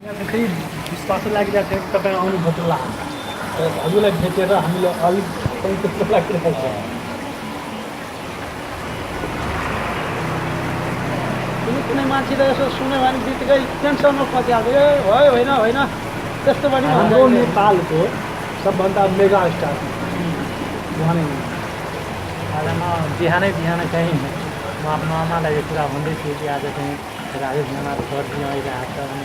फेरि विश्वास लागिरहेको थियो तपाईँ आउनुभयो होला हजुरलाई भेटेर हामीले अलिक पनि त्यस्तो लागिरहेको छ कुनै मान्छेले यसो सुन्यो भने बित्तिकै टेन्सनमा पसिहाल्छ ए भयो होइन त्यस्तो पनि हाम्रो नेपालको सबभन्दा मेगा स्टार उहाँ नै आज म बिहानै चाहिँ म आफ्नो आमालाई यो कुरा भन्दै थिएँ कि आज चाहिँ राजेश नानाको गर्दी अहिले आएको छ भने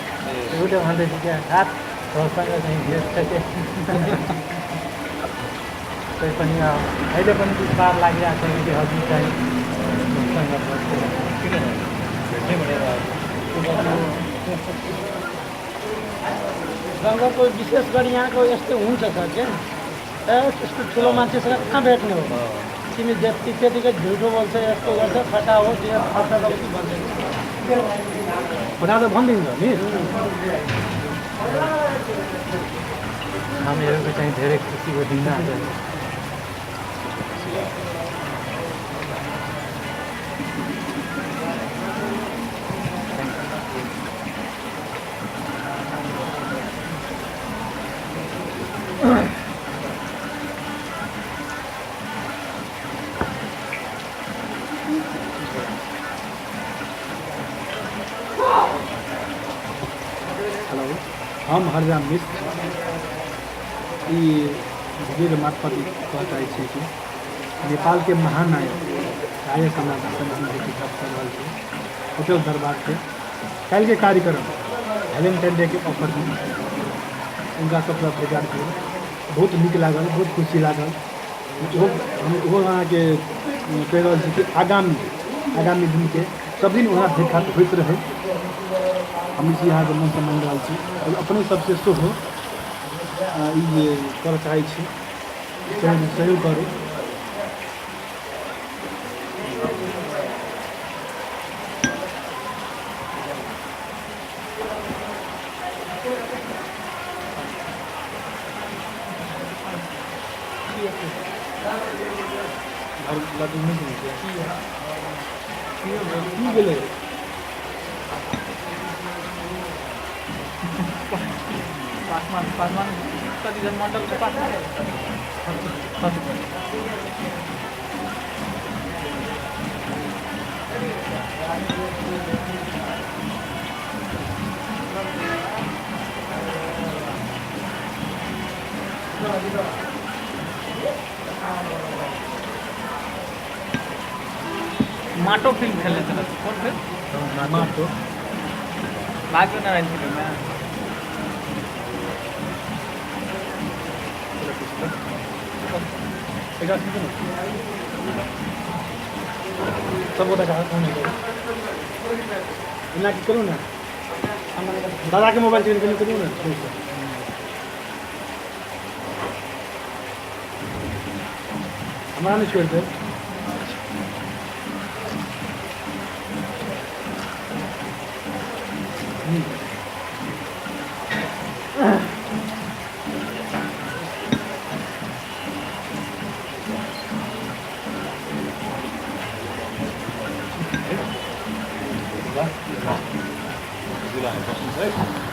एउटै भन्दै थिएँ कि हात घरसँग चाहिँ भेट छ के त्यही पनि अहिले पनि विस्तार लागिरहेको छ कि हजुर चाहिँ रङ्गको विशेष गरी यहाँको यस्तो हुन्छ सर के त्यस्तो ठुलो मान्छेसँग कहाँ भेट्ने हो तिमी त्यतिकै झुटो बोल्छ यस्तो गर्छ फटा हो त्यो फटा कि भन्छ फटा त भनिदिन्छ नि हामीहरूको चाहिँ धेरै खुसीको दिन आज हेलो हम हरराम मिश्र ई वीर मार्फत कहना चाहै छी कि नेपाल के महानायक राजेश शासन जी प्राप्त कर रहा है होटल दरबार से कल के कार्यक्रम वैलेंटाइन डे के ऑफर दी उनका सब तरफ प्रचार किया बहुत निक लागल बहुत खुशी लागल हम वहाँ के कह रहा कि आगामी दिन के सब दिन वहाँ देखा होते रहे हम इसी यहाँ के मन से मान रहा छी और अपने सबसे शुभ ये कर चाहे छी सहयोग करू पासमान कतिजना मण्डलको पासमान माटो फिल्म खेल्ने थिएन कौन फिल्म माटो भाग्य नारायण फिल्ममा सबोटा इना की करूँ ना दादा के मोबाइल चेंज करूँ ना हमारा नहीं छोड़ते Jullie aan het